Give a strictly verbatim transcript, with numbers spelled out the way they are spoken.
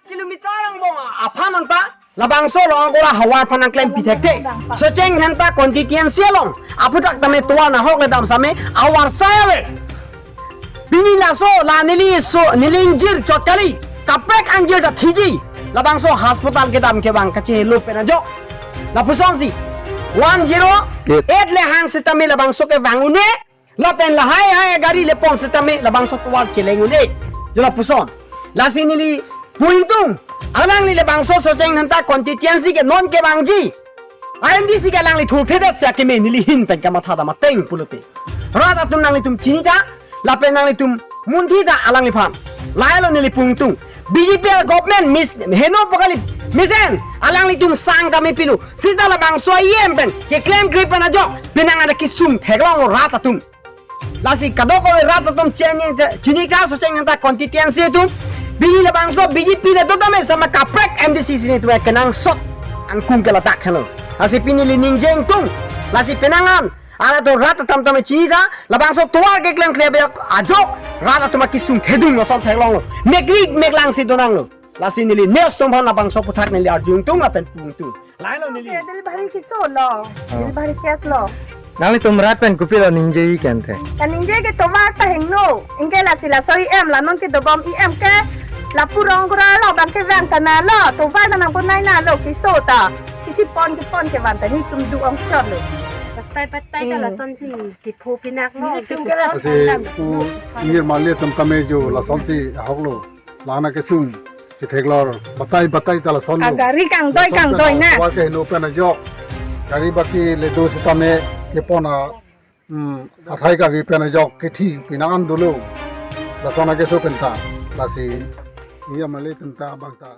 Kilometer angbong aphan anta labangso Rongangkura havar aphan nangklem pithekthe. Socheng Dhenta constituency along aphuthak tame tovar nahok le dam same avar sai ave. Pini laso la neli so neli ingjir chot kali, kaprek angjir ta thiji. Labangso hospital kedam kevang kachehelo pen ajok, lapusonsi one zero eight le hang sitame labangso kevang un-e. Lapen lahai hai gari le pon sitame labangso tovar cheleng un-e. Jo lapuson. Lasi neli pu ingtung, alangli labangso Socheng Dhenta constituency ke non kevangji, I M D C ke alangli thurthedet si akeme neli ahin pen kamatha dam ateng pulote, rat atum nanglitum chinitha, lapen nanglitum munthitha alangliphan. Lahelo neli pu ingtung. B J P government mis heno pu kali, mesen alanglitum sang kami pilu. Sita labangso E M pen keklem kri pen ajok penang ada kesung theklonglo rat atum. Lasi kadokave rat atum chini, chinitha Socheng Dhenta constituency atum. Pini labangso B J P le dotame sama kaprek M D C si netum kenangsot angkung ke ladak helo. Lasi pini neli ningje ingtung. Lasi penang an, hala to rat atum tame chinitha, labangso tovar keklem klembe ajok rat atum akesung thedung ason theklonglo. Mekrik meklang si donanglo. Lasi neli news atum aphan labangso aphuthak neli arju ingtung lapen pu ingtung. Lahelo neli. Oke, delivery keso lo. Oh. Delivery case lo. Nanglitum rat pen kopilo ningje kente? Kaningje ke tovar ta hingno. Anke lasi laso E M la non kedobom E M ke lapu Rongangkura lo abang kevang ta nalo. Tovar ta nangpon nai nalo keso ta. Kechipon kepon kevang ta netum do-ong chotlo. Batai batai ta, hmm, lasonsi kepho pinaklo. Netum ke lason. Lasi pu ingjir mali atum tame jo lasonsi ahoklo. Lana kesung chetheklor batai batai ta lasonlo. Ah, gari kangdoi, lason kangdoi pen na. Tovar keheno pen ajok. Gari baki le do sitame kepon a, hmm, athai kave pen ajok kethi pinang an dolo. Lason akeso pen ta. Lasi ingjir mali atum ta abang ta.